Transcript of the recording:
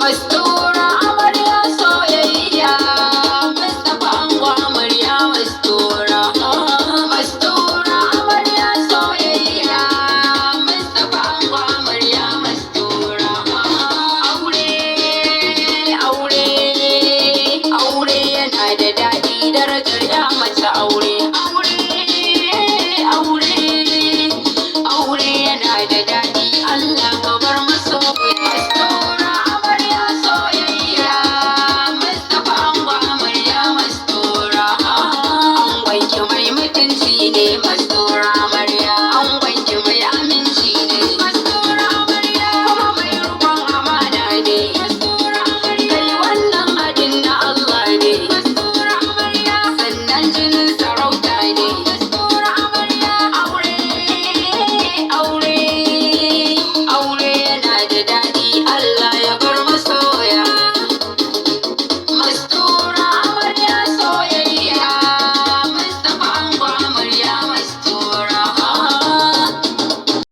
Mastura amarya soyayya, Mustapha ango amarya mastura. Mastura amarya soyayya, Mustapha ango amarya mastura. Aure, aure, aure yana da daɗi, darajar ya mace aure. Aure, aure, aure yana da daɗi, Allah ka bar masoya. Mastura amarya soyayya, Mustapha ango amarya mastura. Angonki mai mutunci ne, mastura amarya. Angonki mai aminci ne, mastura amarya. Kuma mai riƙon amana ne, mastura amarya. Kai wannan haɗin na Allah ne, mastura amarya. Sannan jinin sarauta ne, mastura amarya. Aure, aure, aure yana da daɗi, Allah.